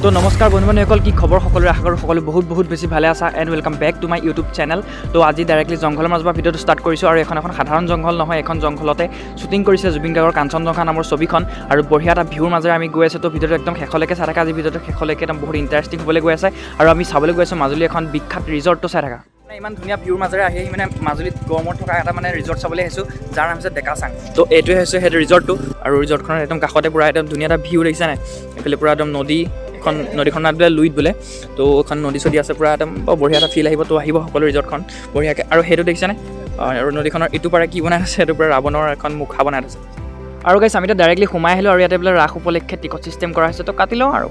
তো নমস্কাৰ বন্ধু বান্ধৱীসকল, কি খবৰ সকলোৰে? আশা কৰোঁ সকলো বহুত বহুত বেছি ভালে আছা and welcome back to my YouTube channel. তো আজি ডাইৰেক্টলি জংঘলৰ মাজৰ পৰা ভিডিঅ'টো ষ্টাৰ্ট কৰিছোঁ আৰু এখন এখন সাধাৰণ জংঘল নহয়, এখন জংঘলতে শ্বুটিং কৰিছে জুবিন গাৰ্গৰ কাঞ্চনজংঘা নামৰ ছবিখন আৰু বঢ়িয়া এটা ভিউৰ মাজেৰে আমি গৈ আছোঁ। তো ভিডিঅ'টো একদম শেষলৈকে চাই থাকা। আজি ভিডিঅ'টো শেষলৈকে একদম বহুত ইণ্টাৰেষ্টিং হ'বলৈ গৈ আছে আৰু আমি চাবলৈ গৈ আছোঁ মাজুলী এখন বিখ্যাত ৰিজৰ্টটো। চাই থাকা। মানে ইমান ধুনীয়া ভিউৰ মাজেৰে আহি মানে মাজুলীত গৰমত থকা এটা মানে ৰিজৰ্ট চাবলৈ আহিছোঁ, যাৰ নাম হৈছে ডেকাচাং। তো এইটোৱে হৈছে সেইটো ৰিজৰ্টটো আৰু ৰিজৰ্টখনৰ একদম কাষতে পূৰা একদম ধুনীয়া এটা ভিউ দেখিছা নাই? এইফালে পূৰা একদম নদী এখন, নদীখনৰ নাম বোলে লুইত বোলে। তো এখন নদী চদী আছে, পূৰা একদম বৰ বঢ়িয়া এটা ফিল আহিব। তো আহিব সকলো ৰিজৰ্টখন বঢ়িয়াকৈ। আৰু সেইটো দেখিছেনে? আৰু নদীখনৰ ইটো পাৰে কি বনাই আছে? সেইটো পূৰা ৰাৱণৰ এখন মুখা বনাই থৈছে। আৰু গাইছ, আমি এতিয়া ডাইৰেক্টলি সোমাই আহিলোঁ আৰু ইয়াতে বোলে ৰাস উপলক্ষে টিকট চিষ্টেম কৰা হৈছে, তো কাটি লওঁ আৰু।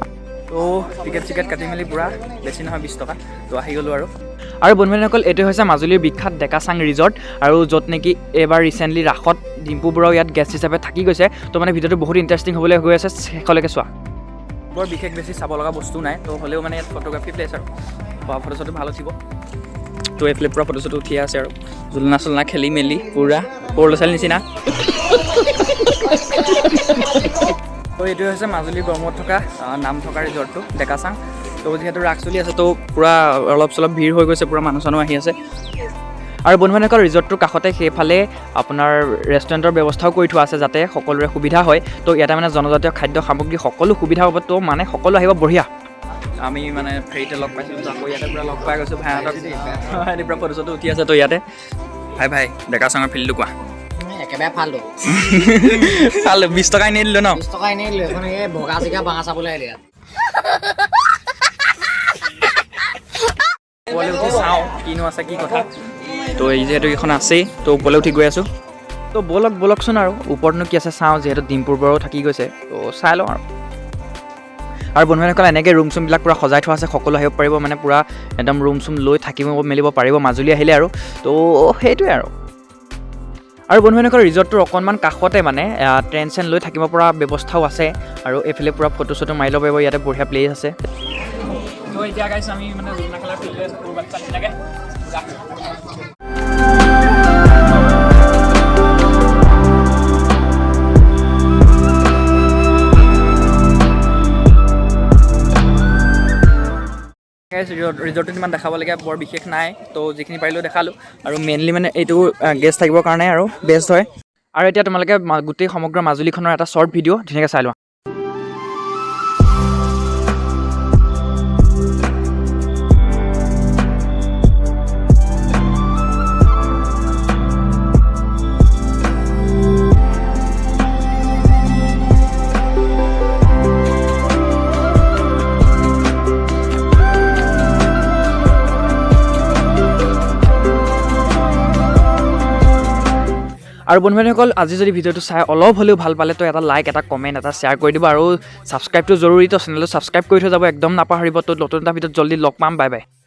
তো টিকেট চিকেট কাটি মেলি পূৰা বেছি নহয় 20 টকা, তো আহি গ'লোঁ আৰু। আৰু বন্ধু বান্ধৱীসকল, এইটো হৈছে মাজুলীৰ বিখ্যাত ডেকাচাং ৰিজৰ্ট আৰু য'ত নেকি এইবাৰ ৰিচেণ্টলি ৰাসত ডিম্পু বৰাও ইয়াত গেষ্ট হিচাপে থাকি গৈছে। তো মানে ভিডিঅ'টো বহুত ইণ্টাৰেষ্টিং হ'বলৈ গৈ আছে, শেষলৈকে চোৱা। বৰ বিশেষ বেছি চাব লগা বস্তু নাই, তো হ'লেও মানে ইয়াত ফটোগ্ৰাফী প্লেচ আৰু বা ফটো চটো ভাল উঠিব। তো এইফালে পূৰা ফটো চটো উঠিয়ে আছে আৰু জোলনা চোলনা খেলি মেলি পূৰা সৰু ল'ৰা ছোৱালীৰ নিচিনা। তো এইটোৱে হৈছে মাজুলীৰ গড়মূৰত থকা নাম থকা ৰিজৰ্টটো ডেকাচাং। তো যিহেতু ৰাস চলি আছে, তো পূৰা অলপ চলপ ভিৰ হৈ গৈছে, পূৰা মানুহ চানুহ আহি আছে। আৰু বন্ধু বান্ধৱীসকল, ৰিজৰ্টটোৰ কাষতে সেইফালে আপোনাৰ ৰেষ্টুৰেণ্টৰ ব্যৱস্থাও কৰি থোৱা আছে, যাতে সকলোৰে সুবিধা হয়। তো ইয়াতে মানে জনজাতীয় খাদ্য সামগ্ৰী সকলো সুবিধা হ'ব। তো মানে সকলো আহিব বঢ়িয়া। আমি মানে ফেৰীতে লগ পাইছিলোঁ, তো আকৌ ইয়াতে পূৰা লগ পাই গৈছোঁ ভাইহঁতক। সিহঁতি পূৰা ফটো চটো উঠি আছে। তো ইয়াতে ভাই ভাই, ডেকাচাঙৰ ফিল্ডটো কোৱা। একেবাৰে ফাল্টু। ভাল, 20 টকা এনেই দিলোঁ ন? 20 টকা এনেই দিলো। এখন এই বগা জিকা বাঁহ চাবলৈ আহিলে ইয়াত। ওপৰলৈ উঠি চাওঁ কিনো আছে, কি কথা। তো এই যিহেতু এইখন আছেই, তো ওপৰলৈ উঠি গৈ আছোঁ। তো ব'লক ব'লকচোন আৰু ওপৰতনো কি আছে চাওঁ, যিহেতু ডিম্পুৰ বৰাও থাকি গৈছে, তো চাই লওঁ আৰু। আৰু বন্ধুসকল, এনেকৈ ৰুম চুমবিলাক পূৰা সজাই থোৱা আছে, সকলো আহিব পাৰিব, মানে পূৰা একদম ৰুম চুম লৈ থাকিব মেলিব পাৰিব মাজুলী আহিলে আৰু। তো সেইটোৱে আৰু। আৰু বন্ধুসকল, ৰিজৰ্টটোৰ অকণমান কাষতে মানে ট্ৰেইন চেন লৈ থাকিব পৰা ব্যৱস্থাও আছে আৰু এইফালে পূৰা ফটো চটো মাৰি ল'ব পাৰিব। ইয়াতে বঢ়িয়া প্লেচ আছে। তো এতিয়া গাইছ, আমি মানে জোলনা খেলাৰ ফিল্ড লৈ আছোঁ সৰু বাচ্চা নিচিনাকৈ। ৰিজৰ্টটোত ইমান দেখাবলগীয়া বৰ বিশেষ নাই, তো যিখিনি পাৰিলেও দেখালোঁ আৰু মেইনলি মানে এইটো গেষ্ট থাকিবৰ কাৰণে আৰু বেষ্ট হয়। আৰু এতিয়া তোমালোকে গোটেই সমগ্ৰ মাজুলীখনৰ এটা শ্বৰ্ট ভিডিঅ' ধুনীয়াকৈ চাই লোৱা। আৰু বন্ধু বান্ধৱীসকল, আজি যদি ভিডিঅ'টো চাই অলপ হ'লেও ভাল পালে, তো এটা লাইক, এটা কমেণ্ট, এটা শ্বেয়াৰ কৰি দিব আৰু ছাবস্ক্ৰাইবটো জৰুৰী, তো চেনেলটো ছাবস্ক্ৰাইব কৰি থৈ যাব, একদম নাপাহৰিব। তো নতুন এটা ভিডিঅ'ত জল্দি লগ পাম। Bye bye.